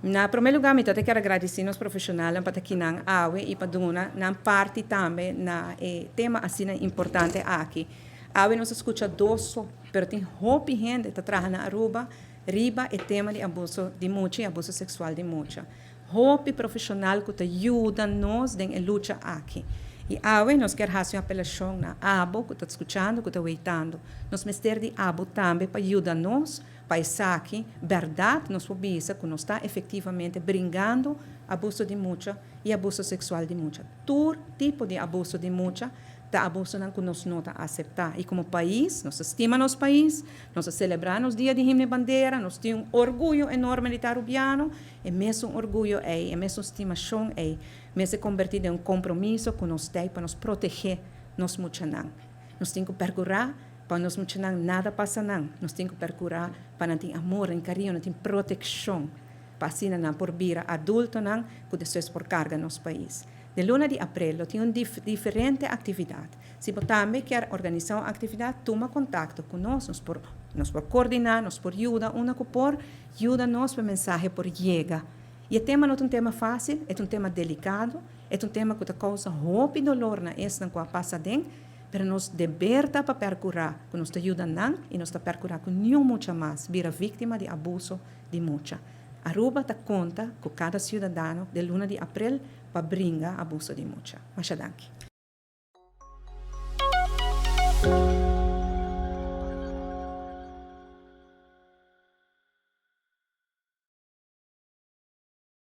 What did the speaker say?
Na prome lugar mi ta te kier a gradici nos profesionalnan pa ta kinan awe y pa duna nan parti tambe na e tema asina importante aki. Awe nos a scucha dos so, pero tin hopi hende ta traha na Aruba riba e tema di abuso di mucha y abuso sexual di mucha. Hopi profesional cu ta yuda nos den e lucha aki. Y awe nos kier haci un apelacion na abo cu ta scuchando, cu ta weitando. Nos mester di abo tambe pa yuda nos Pa esaki, bèrdat nos por bisa ku nos ta efektivamente bringando abuso di mucha i abuso seksual di mucha. Tur tipo di abuso di mucha ta abusonan ku nos no ta aseptá. I komo pais, nos ta stima nos pais, nos ta selebrá nos Dia di Himno i Bandera, nos tin un orguyo enorme di ta Arubiano. E mesun orguyo ei, e mesun stimashon ei mester kombertí den un kompromiso ku nos t'ei pa nos protegé nos muchanan. Nos tin ku perkurá Pa nos muchanan nada pasa nan, nos tin ku perkurá pa nan tin amor, nan tin kariño, nan tin protekshon, pa asina nan por bira adultonan ku despues por karga nos pais. Den luna di aprel lo tin un diferente aktividat. Si bo tambe kier organisá un aktividat, tuma kontakto ku nos, nos por nos por kordiná, nos por yuda unda ku por yuda nos pa e mensahe por yega. I e tema no ta un tema fásil, e ta un tema delikado, e ta un tema ku ta kousa hopi dolor na esnan ku a pasa aden, Pero nos deber ta pa percura cu nos ta yuda nan y nos ta percura cu niun mucha mas bira victima di abuso di mucha. Aruba ta conta cu cada ciudadano den luna di april pa bringa abuso di mucha. Masha danki.